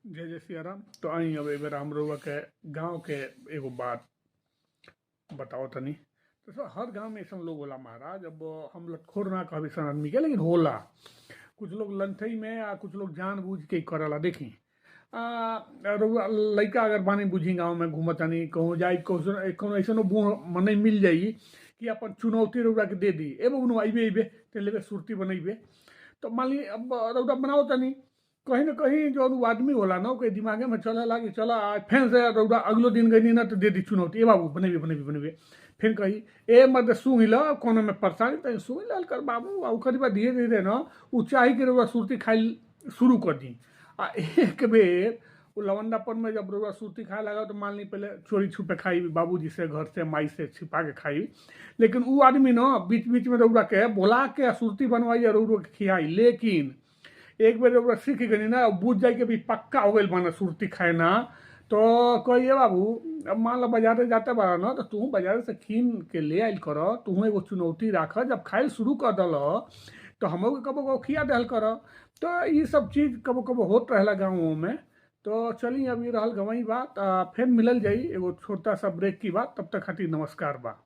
जय जय सियाराम। तो आई अब एबेर हम रउआ के गांव के एगो बात बताओ तनी। तो सर हर गांव में ऐसा लोग होला महाराज। अब हम लटखोर ना कहब ऐसा आदमी के, लेकिन होला कुछ लोग लंथई में आ कुछ लोग जानबूझ के करला। देखी रउआ लइका अगर बानी बुझी गांव में घूमतानी कहूँ जाई कहूँ ऐसनो बूढ़ मने मिल जाई कि अपन चुनौती रउआ के दे दी, ए बबुनु अइबे अइबे ते लेबे सुरती बनैबे। तो मान ली अब रउआ बनाओ तनी, कहीं ना कहीं जो उ आदमी होला ना ओके दिमागे में चले लागी चला आज फेन से रउआ अगलो दिन गई ना तो दे दी चुनौती, ए बाबू बनेबे बनेबे बनेबे। फिर कही ए मत सूंघ ल कोनो में परेशानी त सूंघ लल कर बाबू। आ ओकरी बाद धीरे धीरे ना उ चाही के रउआ सुरती खाइल शुरू कर दी। आ एक बेर उ लवंडापन में जब रउआ सुरती खाए लगा तो मान ली पहले चोरी छुपे खाई बाबूजी से घर से माई से छिपा के खाई, लेकिन उ आदमी ना बीच बीच में रउआ के बोला के सुरती बनवाई और रउआ के खियाई। लेकिन एक बेर रउआ सीख गई ना बुझ जाए कि भी पक्का हो गई माना सुरती खाए ना, तो कहिए बाबू अब मान लो बाजारे जाते बारा ना तो तू बाजार से कीन के ले आइल कर, तू एगो चुनौती राख, जब खाइल शुरू कर दल तो हमो के कबो कबो खिया दहल कर। तो ये सब चीज़ कबो कबो होत रहेला गाँवों में। तो चली अब ये रहल गवई बात, फिर मिलल जाई एगो छोटा सा ब्रेक की बात। तब तक खातिर नमस्कार बा।